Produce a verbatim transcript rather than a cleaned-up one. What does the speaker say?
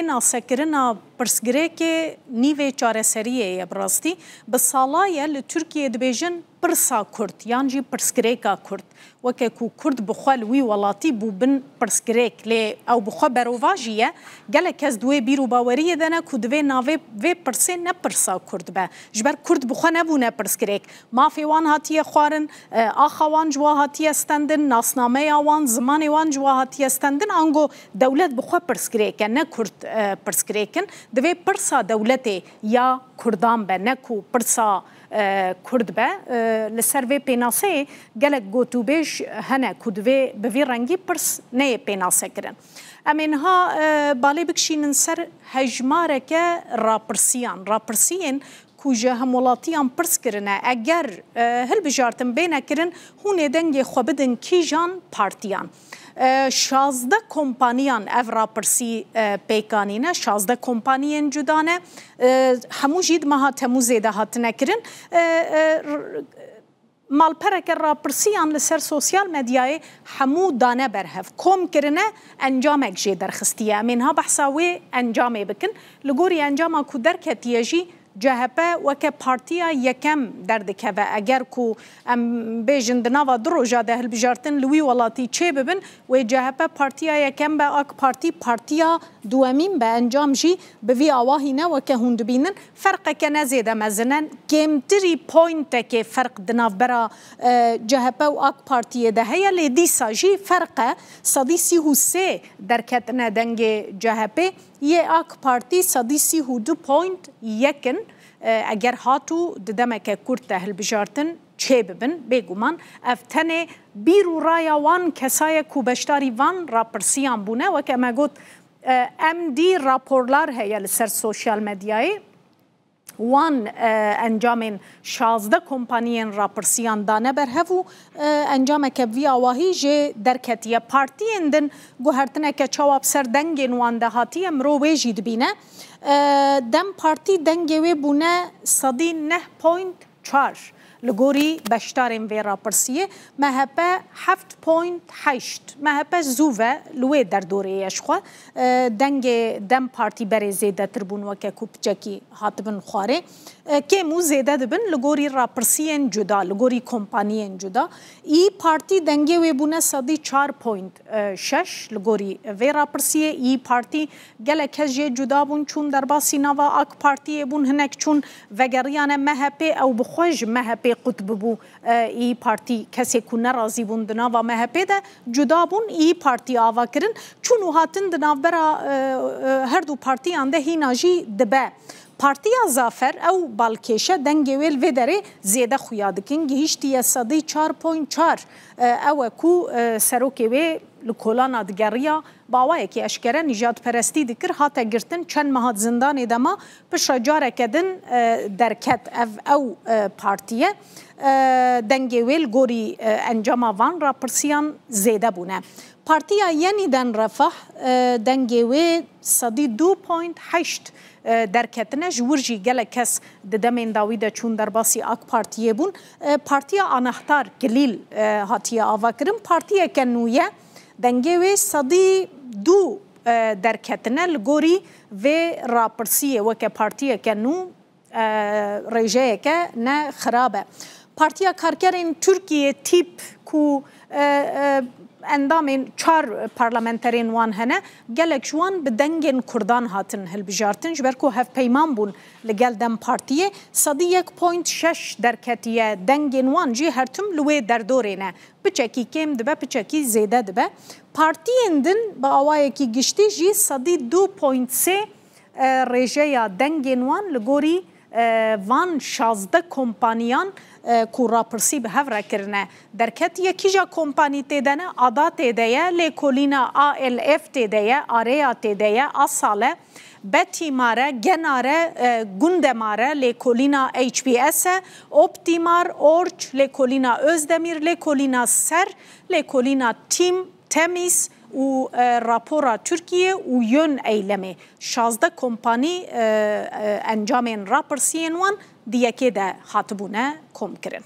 Pênasekirina pirsgirêkê nîvê çareseriyê ye bi rastî. Bi sala ye li Tirkiyê dibêjin pirsa Kurd yan jî pirsgirêka Kurd. Weke ku Kurd bi xwe li wî welatî bû bin pirsgirêk, lê ew bi xwe berovajî ye. Gelek kes di wê bîr û baweriyê de ne ku divê navê vê pirsê ne pirsa Kurd be. Ji ber Kurd bi xwe nebûne pirsgirêk. Mafê wan hatiye xwarin, e, axa wan ji wa hatiye stendin, nasnameya wan, zimanê wan ji wa hatiye stendin, ango dewlet bi xwe pirsgirêk e, ne Kurd, e, pirsgirêk in. Divê pirsa dewletê ya Kurdan be, ne ku pirsa, e, Kurd be. E, li ser vê pênaseyê gelek gotûbêj hene ku divê bi vî rengî pirs neyê pênasekirin. Em ê niha, e, balê bikişînin ser hejmareke rapirsiyan, rapirsiyên ku ji hemwelatiyan pirs kirine, eger, e, hilbijartin bêne kirin, hûn ê dengê xwe bidin kîjan partiyan? E, şazdeh kompaniyan ev rapirsî, e, pêk anîne, şazdeh kompaniyên cuda ne. E, hemû jî di meha Temûzê de hatine kirin. E, e, r-, malpereke rapirsîyan li ser sosyal medyayê hemû dane berhev. Kom kirine, encamek jê derxistiye. Em ê niha behsa wê encamê bikin. Li gorî encama ku derketiye jî, C H P weke partiya yekem derdikeve. Eger ku em bêjin di nava du roja de hilbijartin li wî welatî çêbibin, wê C H P partiya yekem be, AK Partî partiya duwemîn be. Encam jî bi vî awahî ne weke hûn dibînin. Ferqeke ne zêde mezin e. Kêmtirî pointekê ferq di navbera, e, C H P û AK Partiyê de heye, lê dîsa jî ferq e. Sedî sî û sê derketine dengê C H P. Yê AK Partî sedî sî û du point yek in. E, eger hat û di demeke kurt de hilbijartin çêbibin, bêguman ev tenê bîr û raya wan kesa ye ku beşdarî van rapirsiyan bûne. Weke me got, e, em dî raporlar heye li ser sosyal medyayê. Wan, e, encamên şazdeh kompaniyên rapirsiyan dane berhev û, e, encameke vî awahî jê derketiye. Partiyên din guhertineke çawa bi ser dengên wan de hatiye, mirov wê jî dibîne. E, DEM Partî dengê wê bûne sedî neh point çar li gorî beşdarên vê rapirsiyê. M H P heft point heşt. M H P zû ve li wê derdorê ye ji xwe. E, dengê DEM Partî berê zêdetir bûn weke ku piçekî hatibin xwarê. E, kêm û zêde dibin li gorî rapirsiyên cuda, li gorî kompaniyên cuda. İYİ Partî dengê wê bûne sedî çar point şeş li gorî vê rapirsiyê. İYİ Partî gelek kes jê cuda bûn, çûn derbasî nava AK Partiyê bûn, hinek çûn vegeriyane M H P, ew bi xwe ji M H P qut bibû. E, İYİ Partî kesê ku nerazî bûn di nava M H P de cuda bûn, İYİ Partî ava kirin. Çûn û hatin di navbera, e, e, her du partiyan de hîna jî dibe. Partiya Zafer, ew balkêş e, dengê wê li vê derê zêde xuya dikin. Gihîştiye sedî çar point çar. E, ew e ku, e, serokê wê li kolana digeriya, bi awayekî eşkere nîjadperestî dikir, hate girtin, çend meha di zindanê de ma, piştre careke din, e, derket. Ev ew, e, partî ye. E, dengê wê li gorî, e, encama van rapirsiyan zêde bûne. Partiya Yenîden Refah, e, dengê wê sedî du point heşt, e, derketine. Ji wir jî gelek kes di demên dawî de çûn derbasî AK Partiyê bûn. E, Partiya Anahtar, Kilîl, e, hatiye avakirin. Partiyeke nû ye. Dengê wê sedî du, e, derketine. Li gorî vê rapirsiyê weke partiyeke nû, e, rêjeyeke ne xirab e. Partiya Karkerên Tirkiyê, TÎP, ku, e, e, endamên çar parlamenterên wan hene, gelek ji wan bi dengên Kurdan hatin hilbijartin, ji ber ku hevpeyman bûn li gel DEM Partiyê. Sedî yek point şeş derketiye, dengên wan jî her tim li wê derdorê ne. Piçekî kêm dibe, piçekî zêde dibe. Partiyên din bi awayekî giştî jî sedî du point sê, e, rêjeya dengên wan li gorî, e, van şazdeh kompaniyan, e, ku rapirsî bi hev re kirine derketiye. Kîja kompanî tê de ne? Ada tê de ye, lêkolîna A L F tê de ye, Area tê de ye, Asal e, Betimar e, Genar e, e, Gundemar e, lêkolîna H B S e, Optimar, Orç, lêkolîna Özdemir, lêkolîna Ser, lêkolîna Tim, Temiz û, e, Rapora Tirkiye û Yön Eylemê. Şazdeh kompanî, e, e, encamên rapirsiyên wan di yekê de hatibûne komkirin.